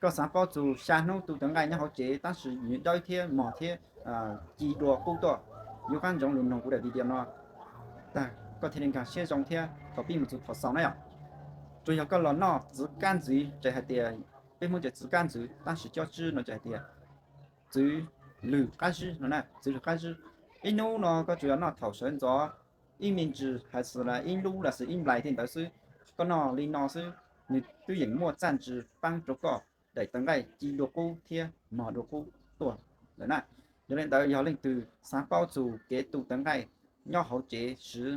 Koj xav paub txug xya hnub tu tawv nqaij nyob hauv tsev tab sis nws dawb thiab mog thiab ci dua qub tuaj, yuav qab ntsoov lug noog kuv daim video no tag koj thiaj li nkag siab zoo thiab thaum pib mus txug thaum xaus na yom. Tsuas yog koj los noj txwv kab ntxiv, ces hais tias peb Hmoob ces txwv kab ntxiv tab sis cob tswb no ces hais tias txwv lwg qab zib no na, txwv lwg qab zib. Ib hnub no koj tsuas yog noj thaum sawv ntxov ib me ntsis hais xwb las ib lub los sis ib nplais tej ntawd xwb. Koj noj li no xwb nws twb yeem muaj txaj ntsws paab rua koj daim tawv nqaij ci dua qub thiab mog dua qub tuaj lawm na. Yog li ntawd yog leej twg xav paub txug kev tu tawv nqaij nyob hauv tsev siv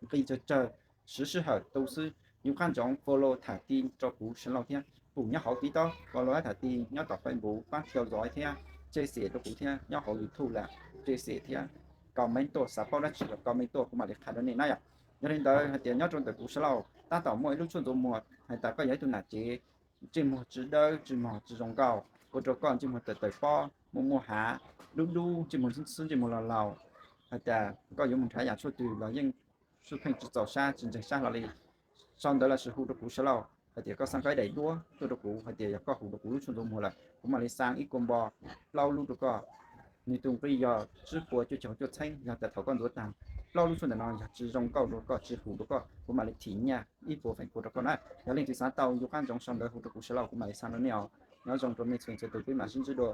nqi tsawg tsawg, siv sij hawm tu xwb, yuav qab ntsoov follow tham ti rua kuv sawv laug thiab. Pum nyob hauv TikTok, follow tham ti nyob tom Facebook, paab theo dõi thiab share rua kuv thiab. Nyob hauv YouTube las share thiab, comment tuaj, xav paub dab tsi los comment tuaj kuv mam li qha rau nej na yom. Yog li ntawd hais tias nyob rau ntawm kuv sawv laug tab tom muaj ib lub tshuaj ntxuav muag hais tas koj yog ib tug nam tsev ntsej muag tsi dawb tsi mog tsi zoo nkauj, ua rau koj ntsej muag tawm tawm pob, muaj muaj hav, dub dub, ntsej muag ntxhwb ntxhwb, ntsej muag laug laug, hais tas koj yuav mus nrhav yam tshuaj twg los yeej tshuaj pheej tsi txaus sab tsi ntseeg sab hlo li. Sau ntawv los sis hu rau kuv sawv laug hais tias koj xaa koj ib daim duab tuaj rau kuv hais tias yog koj hu rau kuv lub tshuaj ntxuav muag lawm kuv mam li xaa ib kua npo plaub lub rau koj. Nws tus nqi yog tsib puas cuaj caug cuaj txheeb, yog tas thaum koj ntxuav tag plaub lub tshuaj ntawm no yog tsi zoo nkauj rau koj tsi hum rau koj kuv mam li thim nyaj ib puas feem pua rau koj na. Yog leej twg xav tau yuav qab ntsoov sau ntawv hu rau kuv sawv laug kuv mam li xaa rau nej os. Nyob zoo rau mej txhua txhua tus, peb mam sib ntsib dua.